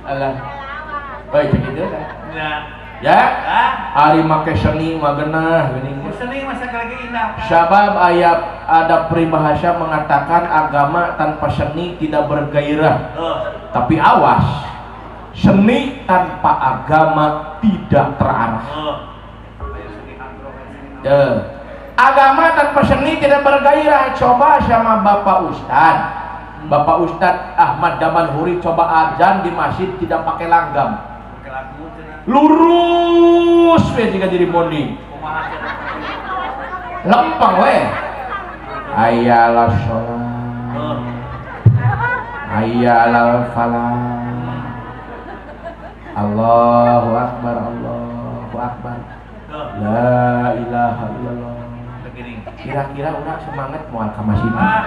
Alah. Baik gitu kan. Ya. Ya, Ah, ari make seni mah geunah geuning. Seni masa lagi indah. Sabab ayat ada peribahasa mengatakan agama tanpa seni tidak bergairah. Oh. Tapi awas, seni tanpa agama tidak terarah. Oh. Ayo seni hadroh, ayo seni hadroh. Ya. Agama tanpa seni tidak bergairah. Coba sama Bapak Ustad. Bapak Ustad Ahmad Damanhuri coba ajan di masjid tidak pakai langgam. Pakai lagu cenah. Lurus we jika jadi bonding. Kumaha cenah. Lempeng we. Hayya 'alas sholat. Oh. Hayya 'alal falah. Allahu akbar, Allahu akbar. Oh. La ilaha illallah. Begini. Kira-kira urang semangat moal ka masjid? Ah.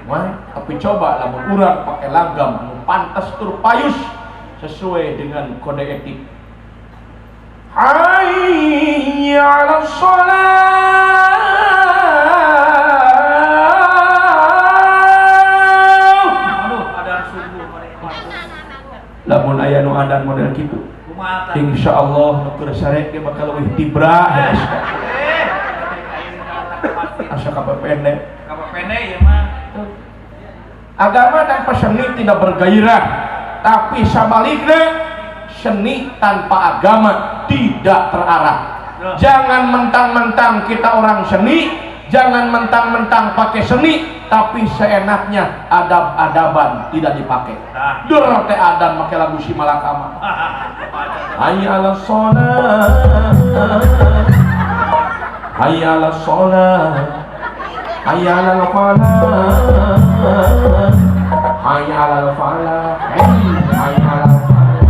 Wah, tapi coba lamun urang pakai langgam anu pantas tur payus sesuai dengan kode etik. Hayya 'alas shalah. Aduh, ada subuh pada waktu. Lamun aya nu adan model kitu, Kumaha tah? insyaallah nu keur sare ge bakal leuwih tibra. Eh, aing ka masjid. Asa kapepende. Kapepende ieu mah. Agama tanpa seni tidak bergairah, tapi sebaliknya seni tanpa agama tidak terarah. Jangan mentang-mentang kita orang seni, jangan mentang-mentang pakai seni, tapi seenaknya adab-adaban tidak dipakai. Tah. Dur teh adan pakai lagu si Malakama. Hayya 'alas shalah. Hayya 'alas shalah. Hayya 'alal falah. Hayya 'alal falah. Hayya 'alal falah.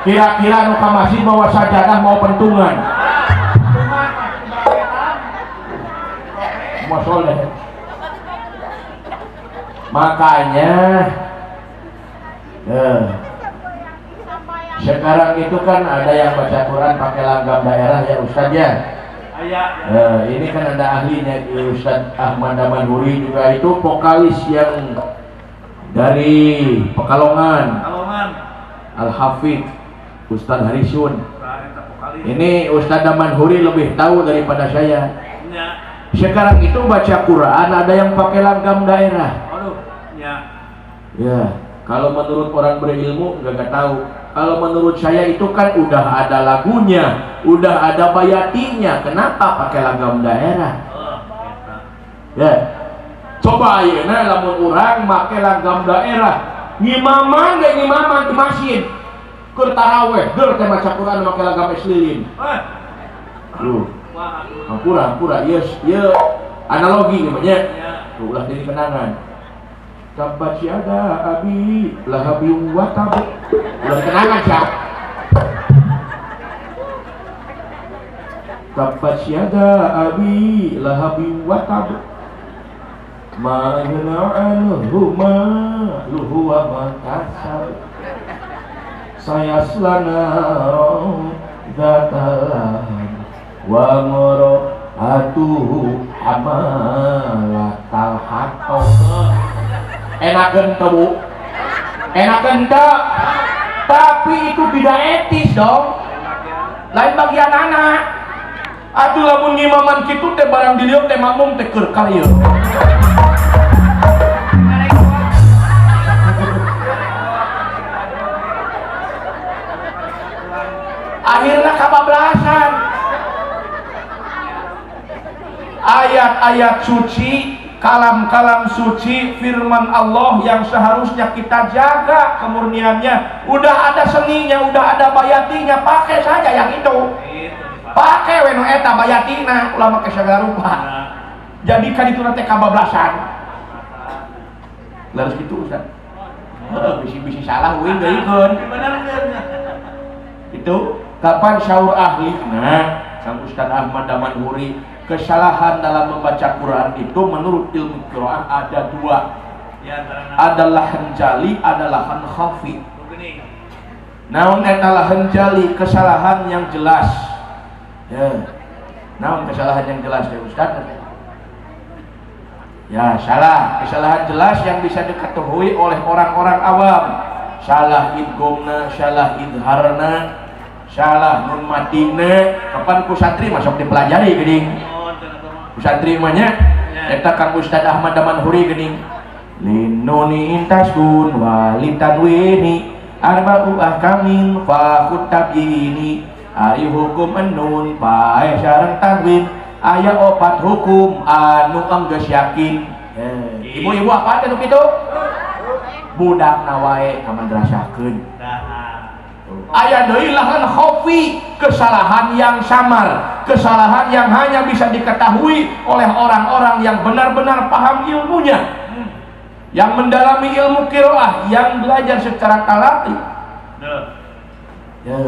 Kira-kira nu ka masjid bawa sajadah mau pentungan. Mau soleh. Makanya sekarang itu kan ada yang baca Quran pakai langgam daerah ya Ustaz ya. Aya. Ini kan ada ahlinya Ustaz Ahmad Damanhuri juga itu vokalis yang dari Pekalongan, Kalongan. Al Hafidh Ustaz Harisun. Tah eta vokalis. Ini Ustaz Damanhuri lebih tahu daripada saya. Nya. Sekarang itu baca Quran ada yang pakai langgam daerah. Aduh, nya. Ya, kalau menurut orang berilmu nggak tahu. Kalau menurut saya itu kan udah ada lagunya, udah ada bayatinya. Kenapa pakai langgam daerah? Oh, eta. Ya. Coba ayeuna lamun urang make langgam daerah, ngimaman ge ngimaman di masjid. Keur taraweh, deur teh maca Quran make langgam es lilin. Eh, Duh, wah, aduh. Hampura, hampura, ieu ieu analogi namanya. Nya. Tuh, ulah jadi kenangan. Tabbat yada abi lahabin wa tab. Ulah kenangan siap. Tabbat yada abi lahabin wa tab. Ma aghna anhu maluhu wa ma kasab. Sayasla naran dzata lahab wa imra'atuhu hamalatal hatab. Enakeun teu, Bu? Enakeun teu? Tapi itu tidak etis dong. Lain bagian anak. Atuh lamun ngimaman kitu teh barang diliuk teh makmum teh keur kalieu. Akhirnya kabablasan. Ayat-ayat suci, kalam-kalam suci, firman Allah yang seharusnya kita jaga kemurniannya. Udah ada seninya, udah ada bayatinya, pakai saja yang itu. Pakai we nu eta bayatina, ulah make segala rupa. Jadi kan itu nanti kabablasan. Harus gitu Ustaz. Heeh, bisi-bisi salah uing deuykeun. Itu kapan syaur ahli? Nah, Kang Ustaz Ahmad Damanhuri, kesalahan dalam membaca Quran itu menurut ilmu qiraah ada dua. Ada lahan jali, ada lahan khafi. Naon eta lahan jali? Kesalahan yang jelas. Ya. Naon kesalahan yang jelas ya Ustaz? Ya, salah. Kesalahan jelas yang bisa diketahui oleh orang-orang awam. Salah idgomna, salah idharna, salah nun matina. Kapan ku santri masuk dipelajari geuning? Oh, cenah mah. Ku santri mah nya. Eta Kang Ustad Ahmad Damanhuri geuning. Linnuni in taskun wa litanwini arba'u ahkamin fa tabyini. Ari hukum enun paeh sareng tanwin aya opat hukum anu enggeus yakin. Ibu-ibu apa teh nu kitu? Budakna wae ka madrasahkeun. Dah. Aya deui lahan khafi, kesalahan yang samar, kesalahan yang hanya bisa diketahui oleh orang-orang yang benar-benar paham ilmunya, yang mendalami ilmu qiraah, yang belajar secara talaqi. Duh. Ya.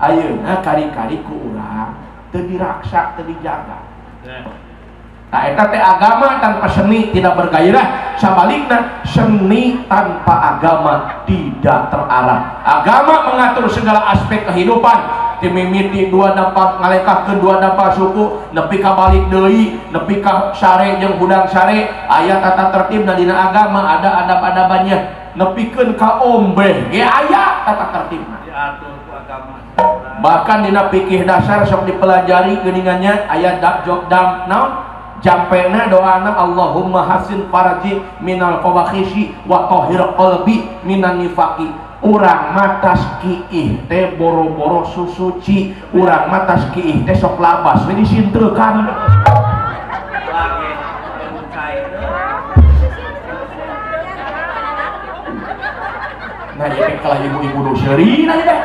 Ayeuna kari-kari ku urang teu diraksa, teu dijaga. Duh. Nah, eta teh agama tanpa seni tidak bergairah, sabalikna seni tanpa agama tidak terarah. Agama mengatur segala aspek kehidupan. Ti mimiti dua dapat ngalekahkeun dua dapat suku, nepi ka balik deui, nepi ka sare jeung hudang sare, aya tata tertib dina agama, ada adab-adabannya. Nepikeun ka ombeh ge aya tata tertibna. Diatur ku agama. Bahkan dina fikih dasar sok dipelajari geuningannya aya dap jok dam naon? Jampena doana Allahumma hasin farji minal fawahishi wa tahhir qalbi minan nifaqi. Urang mah tas kiih teh boro-boro susuci, urang mah tas kiih teh sok labas we disinteukan. Lagi cai. Nah, ieu teh kalah ibu-ibu nu seuri na teh.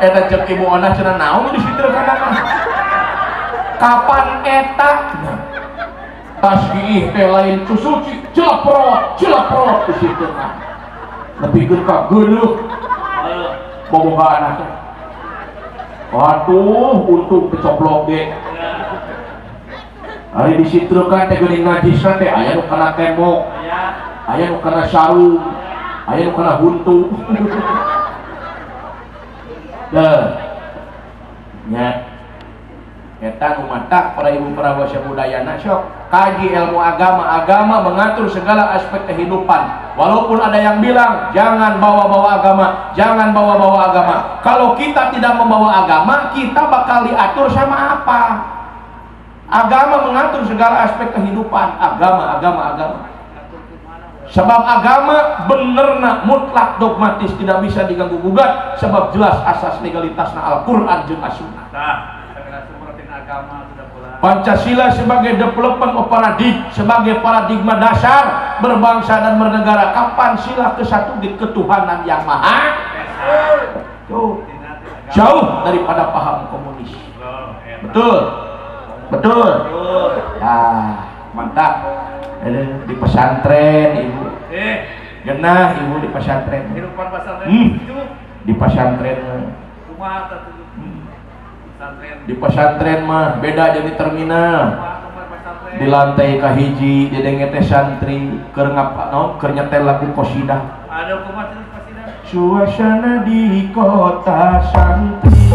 Eta ceuk ibu ona cenah naon disinteukan mah. Kapan eta? Nah, tas kiih teh lain susuci, celeprot, celeprot disinteukan. Nepikeun ka geuleuh boboga anaknya. Waduh, untung kecoplok ge. Ari disinteukan teh geuning najisna teh aya nu kana tembok, aya nu kana sarung, aya nu kana huntu. Deh. Nya. Eta nu matak para ibu para basa budayana sok kaji ilmu agama. Agama mengatur segala aspek kehidupan. Walaupun ada yang bilang jangan bawa-bawa agama, jangan bawa-bawa agama. Kalau kita tidak membawa agama, kita bakal diatur sama apa? Agama mengatur segala aspek kehidupan. Agama, agama, agama. Sebab agama benerna mutlak dogmatis tidak bisa diganggu gugat sebab jelas asas legalitasna Al-Qur'an jeung As-Sunnah. Agama sudah pula. Pancasila sebagai development of paradigm, sebagai paradigma dasar berbangsa dan bernegara. Kapan sila kesatu di ketuhanan yang maha? Tuh. Jauh daripada paham komunis. Betul. Betul. Ya, mantap. Di pesantren ibu. Genah ibu di pesantren. Kehidupan pesantren. Di pesantren. Kumaha teh? Di pesantren mah beda jadi terminal. Di lantai kahiji dedenge teh santri keur ngapa naon keur nyetel lagu qasidah. Ada kumaha qasidah? Suasana di kota santri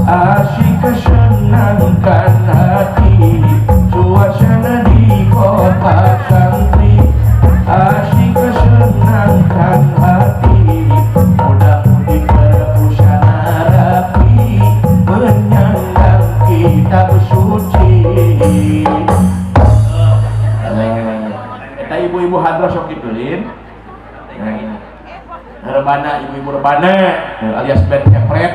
asik senangkan hati. Suasana di kota santri asik senangkan hati. Muda-mudi berbusana rapi menyandang kitab suci. Eta ibu-ibu hadroh sok dipilih. Rebana, ibu-ibu rebana alias band kepret.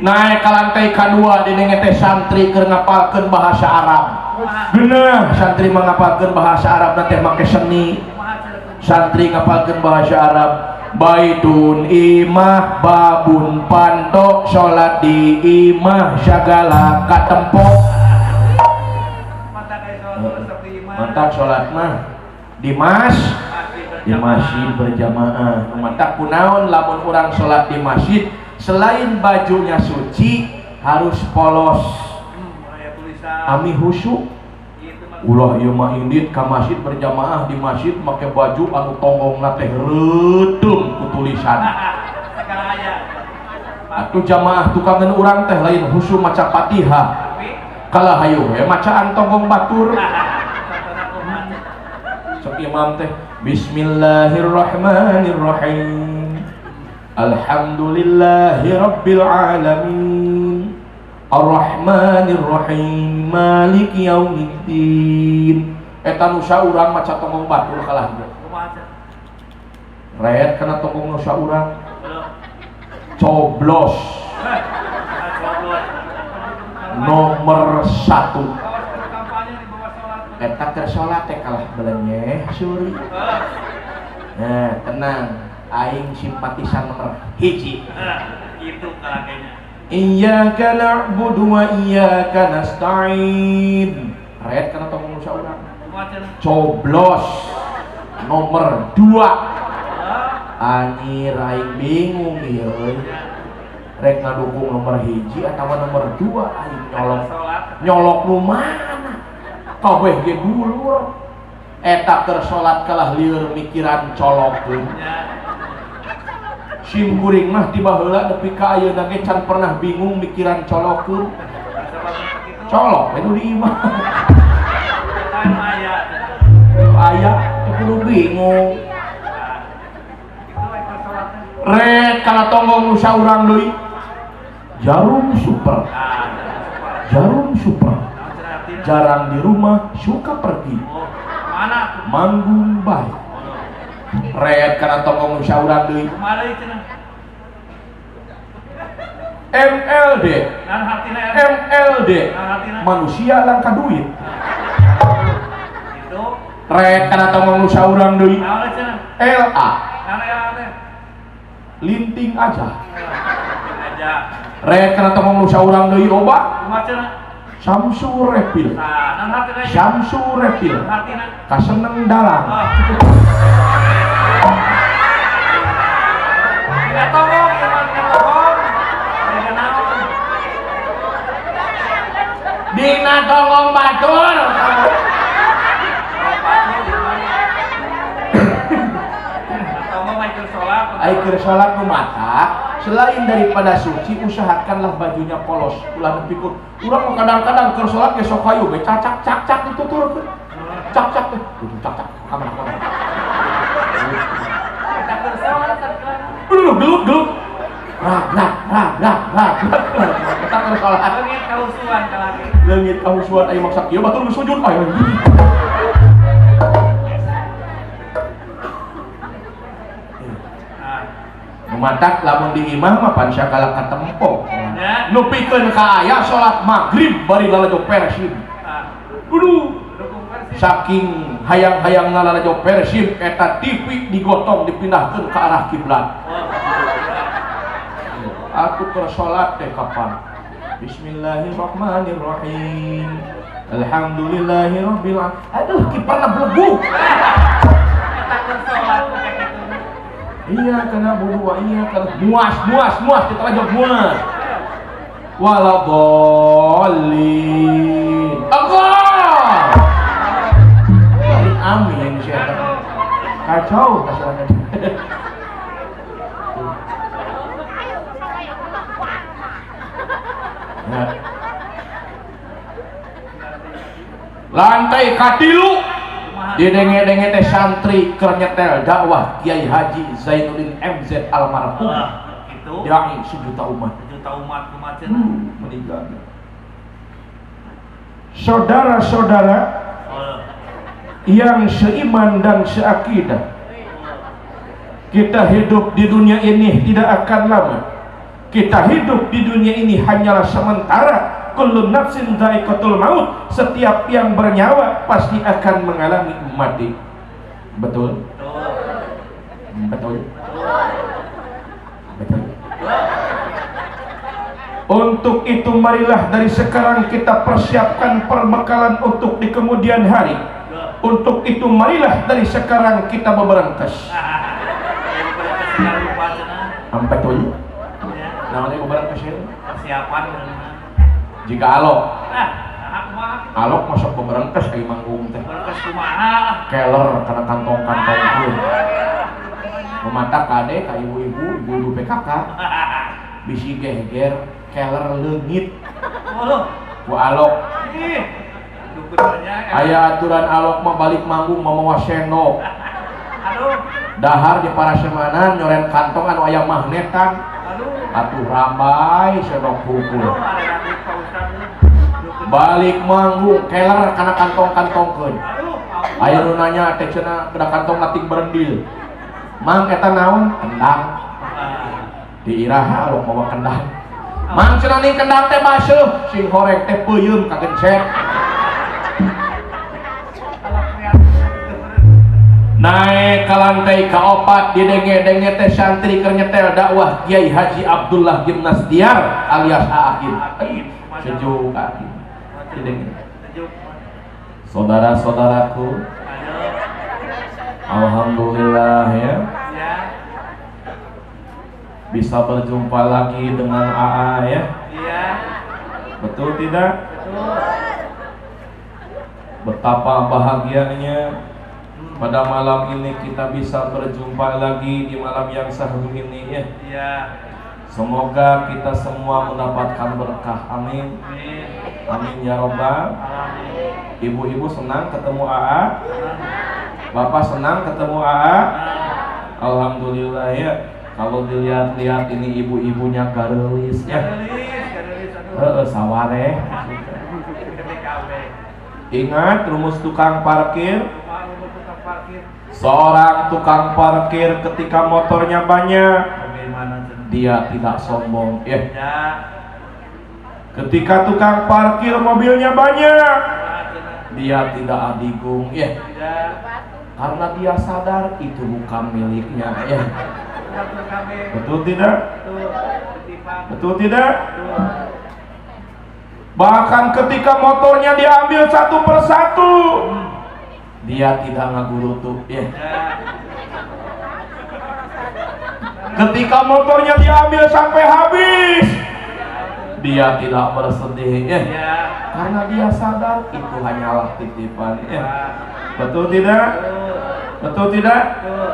Naik ke lantai kedua didenge teh santri keur ngapalkeun bahasa Arab. Geunah santri mangapalkeun bahasa Arab na teh make seni. Santri ngapalkeun bahasa Arab. Baitun imah babun panto salat di imah sagala katempo. Mantap salat mah di mas di masjid berjamaah. Mantap kunaon lamun urang salat di masjid selain bajunya suci harus polos. Ami khusyuk. Ulah ieu mah indit ka masjid berjamaah di masjid make baju anu tonggongna teh reuteung ku tulisan. Atuh jamaah tukangan urang teh lain khusyuk maca Fatihah. Kalah hayu we macaan tonggong batur. Sok imam teh bismillahirrahmanirrahim. Alhamdulillahi rabbil alamin. Arrahmanirrahim. Maliki yaumiddin. Eta nu saurang maca tonggong batur kalah ge. Red kana tonggong nu saurang. Coblos. Nomor 1. Eta keur salat teh kalah belenyeh suri. Nah, tenang, aing simpatisan nomor 1. Itu kalagenya. Iyyaka na'budu wa iyyaka nasta'in. Red kana tonggong nu saurang. Coblos nomor 2. Anjir aing bingung ieu. Rek ngadukung nomor 1 atawa nomor 2 aing nyolok. Nyolok nu mana? Kabeh ge dulur. Eta keur salat kalah lieur mikiran colokeun. Sim kuring mah ti baheula nepi ka ayeuna ge can pernah bingung mikiran colokeun. Colok we nu di imah. Aya teu kudu bingung. Rek kana tonggong nu saurang deui. Jarum super. Jarum super. Jarang di rumah, suka pergi. Manggung bae. Red kana tonggong nu saurang deui. MLD. MLD. Manusia langka duit. Red kana tonggong nu saurang deui. LA. Linting aja. Red kana tonggong nu saurang deui loba. Samsu Repil. Samsu Repil. Kaseneng dalang. Dina tonggong batur. Ai keur salat nu mata, selain daripada suci, usahakanlah bajunya polos. Ulah nepi ku urang mah kadang-kadang keur salat ge sok hayu we cacak cak-cak dituturkeun. Cak-cak teh, kudu cak-cak ka mana-mana. Gelut gelut. Rag rag rag rag rag. Eta keur salat. Leungit kausuan kalagi. Leungit kausuan aya maksa kieu batur geus sujud aya. Matak lamun di imah mah pan sagala katempo. Nu pikeun ka aya salat magrib bari lalajo Persib. Aduh, saking hayang-hayangna lalajo Persib eta TV digotong dipindahkeun ka arah kiblat. Aku keur salat teh kapan? Bismillahirrahmanirrahim. Alhamdulillahirabbil alamin. Aduh, kiperna beleguk. Iya kena bunuh wa iya kena muas muas muas kita lanjut muas. Waladhdallin. Allah. Amin siapa? Kacau kacau. Nah. Lantai katilu didenge-denge teh santri keur nyetel dakwah Kiai Haji Zainuddin MZ almarhum. Itu dai sejuta umat. Sejuta umat kumaha cenah meninggal. Saudara-saudara yang seiman dan seakidah, kita hidup di dunia ini tidak akan lama. Kita hidup di dunia ini hanyalah sementara. Kullu nafsin dha'iqatul maut. Setiap yang bernyawa pasti akan mengalami mati. Betul? Betul. Betul. Untuk itu marilah dari sekarang kita persiapkan perbekalan untuk di kemudian hari. Untuk itu marilah dari sekarang kita beberangkas. Betul. Namanya beberangkas ya? Persiapan. Jika alok, alok masuk beberangkas kayak manggung teh. Keler karena kantong-kantong pun. Memata kade ka ibu-ibu, ibu-ibu PKK. Bisi geger, keler leungit. Ku alok Ih, dukun banyak. Aya aturan Alok mah balik manggung mamawa sendok. Aduh. Dahar di parasemanan nyoren kantong anu aya magnetan. Aduh. Atuh rambai sendok pukul. Aduh, ada rambut Pak Ustad lu. Dukun. Balik manggung keler kana kantong-kantongkeun. Aduh, ampun. Aya nu nanya teh cenah kana kantong latik berendil. Mang, eta naon? Kendang. Ah. Di iraha Alok mawa kendang? Mang, cenah ning kendang teh baseuh, sing horeng teh peuyeum kagencet. Alat kreatif. Naik ke lantai kaopat, didenge-denge teh santri keur nyetel dakwah Kiai Haji Abdullah Gimnasdiar alias Aakin. Sejuk Aakin didenge. Sejuk. Saudara-saudaraku, Aduh. alhamdulillah ya, Ya. bisa berjumpa lagi dengan AA ya. Iya. Betul tidak? Betul. Betapa bahagianya pada malam ini kita bisa berjumpa lagi di malam yang sahdu ini ya. Iya. Semoga kita semua mendapatkan berkah. Amin. Amin. Amin ya robbal. Amin. Ibu-ibu senang ketemu AA? Bapak senang ketemu AA? Alhamdulillah ya. Kalau dilihat-lihat ini ibu-ibunya gareulis ya. Gareulis, gareulis, aduh. Heeh, sawareh. TKW. Ingat rumus tukang parkir? Rumah rumah tukang parkir. Seorang tukang parkir ketika motornya banyak, Bagaimana cenah? dia tidak sombong ya. Ya. Ketika tukang parkir mobilnya banyak, Kumaha cenah? dia tidak adigung ya. Tidak. Karena dia sadar itu bukan miliknya ya. Satu KB. Betul tidak? Betul. Titipan. Betul tidak? Betul. Bahkan ketika motornya diambil satu persatu, dia tidak ngagurutu ya. Ya. Ketika motornya diambil sampai habis, dia tidak bersedih ya. Ya. Karena dia sadar itu hanyalah titipan ya. Betul tidak? Betul. Betul tidak? Betul.